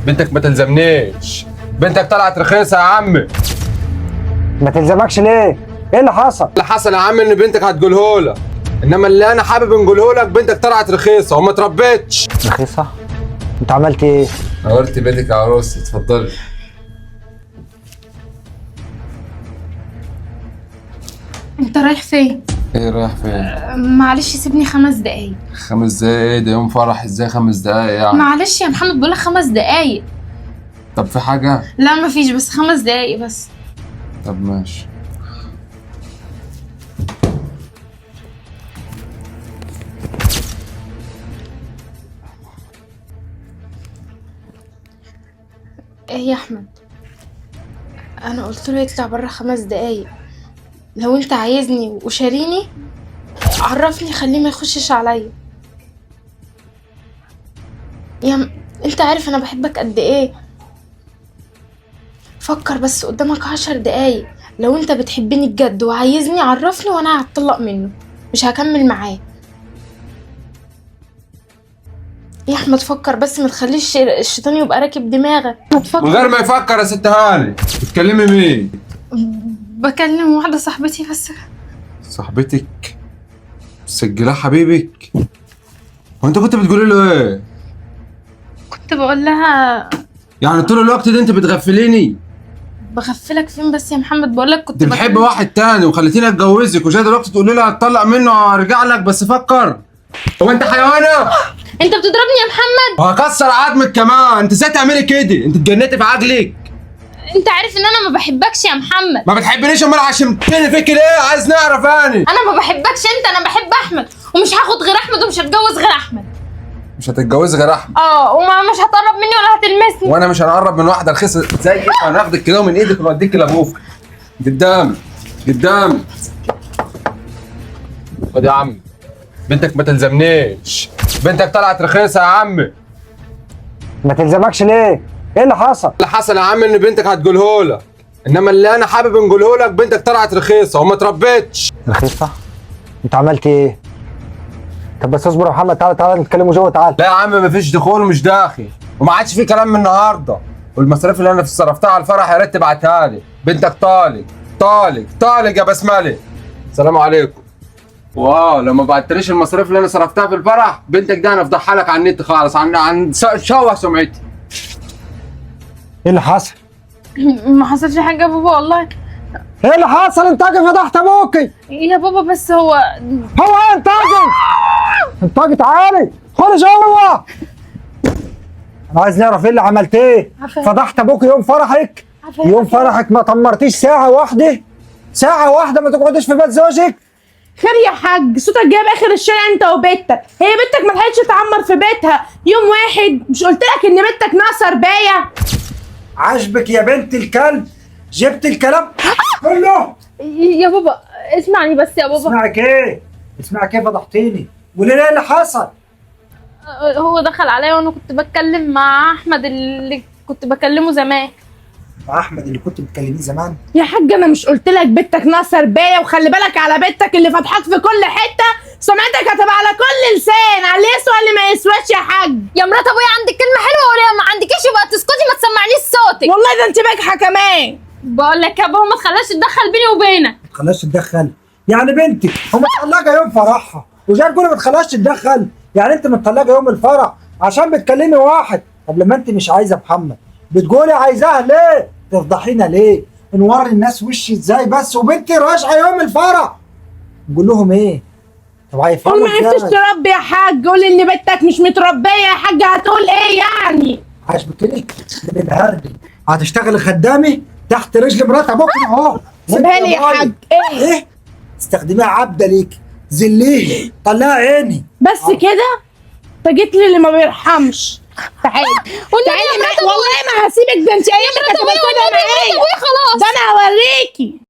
بنتك ما تلزمنيش، بنتك طلعت رخيصة يا عمي. ما تلزمكش ليه؟ ايه اللي حصل؟ اللي حصل يا عم ان بنتك هتقولهولك، انما اللي انا حابب نقوله لك بنتك طلعت رخيصة وما تربتش. رخيصة؟ انت عملت ايه؟ نورتي بيتك يا عروس، اتفضلي. انت رايح فين؟ ايه رايح فين؟ معلش سيبني 5 دقايق. 5 دقايق؟ ده يوم فرح، ازاي 5 دقايق يعني؟ معلش يا محمد بقولك 5 دقايق. طب في حاجة؟ لا مفيش، بس 5 دقايق بس. طب ماشي. ايه يا احمد؟ انا قلت له يطلع بره 5 دقايق. لو انت عايزني وشاريني عرفني، خليه ما يخشش عليا. انت عارف انا بحبك قد ايه. فكر بس، قدامك 10 دقايق. لو انت بتحبني بجد وعايزني عرفني وانا هتطلق منه، مش هكمل معاه. يا احمد فكر بس، ما تخليش الشيطان يبقى راكب دماغك. ما تفكر. من غير ما يفكر يا ست هاني. بتكلمي مين؟ بكلم واحدة صاحبتي بس. صاحبتك؟ مسجلاه حبيبك؟ هو انت كنت بتقولي له ايه؟ كنت بقول لها. يعني طول الوقت ده انت بتغفليني؟ بغفلك فين بس يا محمد؟ بقول لك كنت انت بتحب بكلم- واحد تاني وخليتيني اتجوزك، وجاي دلوقتي تقولي لي هتطلق منه وهرجع لك، بس فكر. هو انت حيوانه؟ انت بتضربني يا محمد؟ وهكسر عظمك كمان. انت ازاي تعملي كده؟ انت اتجننتي في عقلك؟ انت عارف ان انا ما بحبكش يا محمد. ما بتحبنيش؟ امال عشمتني فيك ليه؟ عايز نعرف انا. انا ما بحبكش انت، انا بحب احمد ومش هاخد غير احمد ومش هتجوز غير احمد. مش هتتجوزي غير احمد؟ اه، وما مش هتقرب مني ولا هتلمسني. وانا مش هنقرب من واحدة رخيصة زيك. هناخدك كده من ايدك ونوديك لابوك. قدامي قدامي. خد يا عم، بنتك ما تلزمنيش، بنتك طلعت رخيصة يا عمي. ما تلزمكش ليه؟ ايه اللي حصل؟ اللي حصل يا عم ان بنتك هتقوله لك، انما اللي انا حابب نقوله لك بنتك طلعت رخيصة وما تربتش. رخيصة؟ انت عملت ايه؟ طب بس اصبر يا محمد، تعالى تعالى نتكلموا جوه، تعالى. لا يا عم مفيش دخول ومش داخل، وما عادش في كلام من النهارده. والمصاريف اللي انا صرفتها على الفرح يا ريت تبعتها لي. بنتك طالق طالق طالق يا بسملة. السلام عليكم. واو، لو ما بعتليش المصاريف اللي انا صرفتها في الفرح بنتك دي انا افضحها لك على النت خالص، عن شوه سمعتي. ايه اللي حصل؟ ما حصلش حاجة يا بابا والله. ايه اللي حصل؟ انت فضحت ابوكي. يا بابا بس هو هو ايه؟ انت انت تعالي خدي جوه. انا عايز نعرف ايه اللي عملتيه. عفاف. فضحت ابوك يوم فرحك. عفاف. يوم فرحك ما طمرتيش ساعة واحدة، ساعة واحدة ما تقعديش في بيت زوجك. خير يا حاج، صوتك جايب اخر الشارع انت وبيتك. هي بنتك ما لحقتش تعمر في بيتها يوم واحد؟ مش قلت لك ان بنتك ناقصه ربايه؟ عاجبك يا بنت الكلب؟ جبت الكلام كله. يا بابا اسمعني بس يا بابا. اسمعك ايه؟ اسمعك ايه؟ فضحتيني. قولي لي ايه اللي حصل؟ هو دخل عليا وانا كنت بتكلم مع احمد اللي كنت بكلمه زمان. مع احمد اللي كنت بتكلميه زمان؟ يا حاج انا مش قلت لك بنتك ناقصه ربايه؟ وخلي بالك على بنتك اللي فاتحاك في كل حتة، سمعتك هتبقى على كل لسان، على اللي يسوى اللي ما يسواش يا حاج. يا مرات ابويا عندك كلمة حلوة ولا ما عندكيش يبقى تسكتي ما تسمعنيش صوتك. والله ده انت باجحه كمان. بقول لك يا بابا ما تخليهاش تتدخل بيني وبينك. ما تخليهاش تتدخل؟ يعني بنتك هم متطلقه يوم فرحها وجاي تقولي ما تخليهاش تتدخل؟ يعني انت متطلقه يوم الفرح عشان بتكلمي واحد؟ طب لما انت مش عايزه محمد بتقولي عايزاه ليه؟ تفضحينا ليه؟ نوري الناس وشي ازاي بس وبنتي راجعه يوم الفرح؟ نقول لهم ايه؟ طب هيفهموا قول ما عرفتش ازاي؟ تربي يا حاج، قول ان بنتك مش متربيه يا حاج، هتقول ايه يعني؟ عاجبك لك الهرد هتشتغلي خدامي تحت رجل مرات ابوك اهو. سيبها لي يا حاج. ايه؟ ايه؟ استخدميها عبده ليك، ذليه، طلعي عيني. بس كده؟ انت جيت لي اللي ما بيرحمش. تعالي والنبي تعالي يا مرات والله ما هسيبك، ده انت ايامك مرات هتبقى ابويا سودة والنبي يا مرات معايا. ابويا خلاص. ده انا هوريكي.